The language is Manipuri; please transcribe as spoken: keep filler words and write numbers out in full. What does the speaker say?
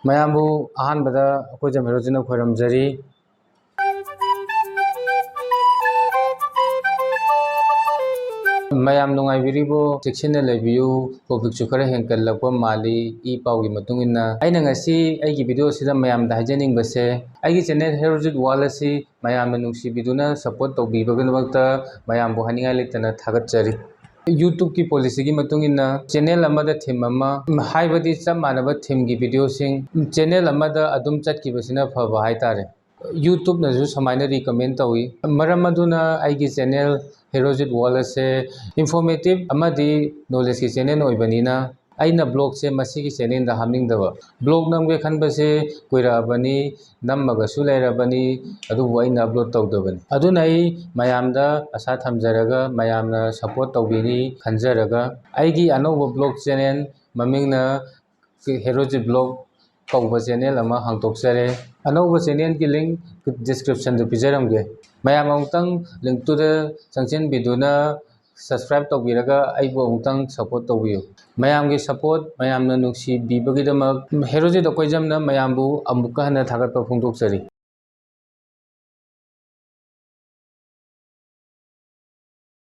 ꯃꯌꯥꯝꯕꯨ ꯑꯍꯥꯟꯕꯗ ꯑꯩꯈꯣꯏ ꯖꯝ ꯍꯦꯔꯣꯖꯤꯠꯅ ꯈꯣꯏꯔꯝꯖꯔꯤ꯫ ꯃꯌꯥꯝ ꯅꯨꯡꯉꯥꯏꯕꯤꯔꯤꯕꯣ? ꯆꯦꯛꯁꯤꯟꯅ ꯂꯩꯕꯤꯌꯨ꯫ ꯀꯣꯚꯤꯗꯁꯨ ꯈꯔ ꯍꯦꯟꯒꯠꯂꯛꯄ ꯃꯥꯜꯂꯤ, ꯏ ꯄꯥꯎꯒꯤ ꯃꯇꯨꯡ ꯏꯟꯅ꯫ ꯑꯩꯅ ꯉꯁꯤ ꯑꯩꯒꯤ ꯚꯤꯗꯤꯑꯣꯁꯤꯗ ꯃꯌꯥꯝꯗ ꯍꯥꯏꯖꯅꯤꯡꯕꯁꯦ, ꯑꯩꯒꯤ ꯆꯦꯅꯦꯜ ꯍꯦꯔꯣꯖꯤꯠ ꯋꯥꯔꯜ ꯑꯁꯤ ꯃꯌꯥꯝꯅ ꯅꯨꯡꯁꯤꯕꯤꯗꯨꯅ ꯁꯞꯄꯣꯔꯠ ꯇꯧꯕꯤꯕꯒꯤꯗꯃꯛꯇ ꯃꯌꯥꯝꯕꯨ ꯍꯥꯏꯅꯤꯡꯉꯥꯏ ꯂꯩꯇꯅ ꯊꯥꯒꯠꯆꯔꯤ꯫ YouTubeꯀꯤ ꯄꯣꯂꯤꯁꯤꯒꯤ ꯃꯇꯨꯡ ꯏꯟꯅ ꯆꯦꯅꯦꯜ ꯑꯃꯗ ꯊꯤꯝ ꯑꯃ, ꯍꯥꯏꯕꯗꯤ ꯆꯞ ꯃꯥꯟꯅꯕ ꯊꯤꯝꯒꯤ ꯚꯤꯗꯤꯑꯣꯁꯤꯡ ꯆꯦꯅꯦꯜ ꯑꯃꯗ ꯑꯗꯨꯝ ꯆꯠꯈꯤꯕꯁꯤꯅ ꯐꯕ ꯍꯥꯏꯇꯥꯔꯦ꯫ YouTubeꯅꯁꯨ ꯁꯨꯃꯥꯏꯅ ꯔꯤꯀꯃꯦꯟ ꯇꯧꯏ꯫ ꯃꯔꯝ ꯑꯗꯨꯅ ꯑꯩꯒꯤ ꯆꯦꯅꯦꯜ ꯍꯦꯔꯣꯖꯤꯠ ꯋꯥꯔꯜ ꯑꯁꯦ ꯏꯟꯐꯣꯔꯃꯦꯇꯤꯞ ꯑꯃꯗꯤ ꯅꯣꯂꯦꯖꯀꯤ ꯆꯦꯅꯦꯜ ꯑꯣꯏꯕꯅꯤꯅ ꯑꯩꯅ ꯕ꯭ꯂꯣꯒꯁꯦ ꯃꯁꯤꯒꯤ ꯆꯦꯅꯦꯜꯗ ꯍꯥꯞꯅꯤꯡꯗꯕ꯫ ꯕ꯭ꯂꯣꯒ ꯅꯝꯒꯦ ꯈꯟꯕꯁꯦ ꯀꯨꯏꯔꯛꯑꯕꯅꯤ, ꯅꯝꯃꯒꯁꯨ ꯂꯩꯔꯕꯅꯤ, ꯑꯗꯨꯕꯨ ꯑꯩꯅ ꯑꯞꯂꯣꯗ ꯇꯧꯗꯕꯅꯤ꯫ ꯑꯗꯨꯅ ꯑꯩ ꯃꯌꯥꯝꯗ ꯑꯁꯥ ꯊꯝꯖꯔꯒ ꯃꯌꯥꯝꯅ ꯁꯞꯄꯣꯔꯠ ꯇꯧꯕꯤꯅꯤ ꯈꯟꯖꯔꯒ ꯑꯩꯒꯤ ꯑꯅꯧꯕ ꯕ꯭ꯂꯣꯒ ꯆꯦꯅꯦꯜ ꯃꯃꯤꯡꯅ ꯍꯦꯔꯣꯖꯤꯠ ꯕ꯭ꯂꯣꯒ ꯀꯧꯕ ꯆꯦꯅꯦꯜ ꯑꯃ ꯍꯥꯡꯗꯣꯛꯆꯔꯦ꯫ ꯑꯅꯧꯕ ꯆꯦꯅꯦꯜꯒꯤ ꯂꯤꯡ ꯗꯤꯁꯀ꯭ꯔꯤꯞꯁꯟꯗ ꯄꯤꯖꯔꯝꯒꯦ꯫ ꯃꯌꯥꯝ ꯑꯃꯨꯛꯇꯪ ꯂꯤꯡꯇꯨꯗ ꯆꯪꯁꯤꯟꯕꯤꯗꯨꯅ ꯁꯕꯁꯀ꯭ꯔꯥꯏꯕ ꯇꯧꯕꯤꯔꯒ ꯑꯩꯕꯨ ꯑꯃꯨꯛꯇꯪ ꯁꯞꯄꯣꯔꯠ ꯇꯧꯕꯤꯌꯨ꯫ ꯃꯌꯥꯝꯒꯤ ꯁꯞꯄꯣꯔꯠ, ꯃꯌꯥꯝꯅ ꯅꯨꯡꯁꯤꯕꯤꯕꯒꯤꯗꯃꯛ ꯍꯦꯔꯣꯖꯤꯠ ꯑꯩꯈꯣꯏ ꯖꯝꯅ ꯃꯌꯥꯝꯕꯨ ꯑꯃꯨꯛꯀ ꯍꯟꯅ ꯊꯥꯒꯠꯄ ꯐꯣꯡꯗꯣꯛꯆꯔꯤ꯫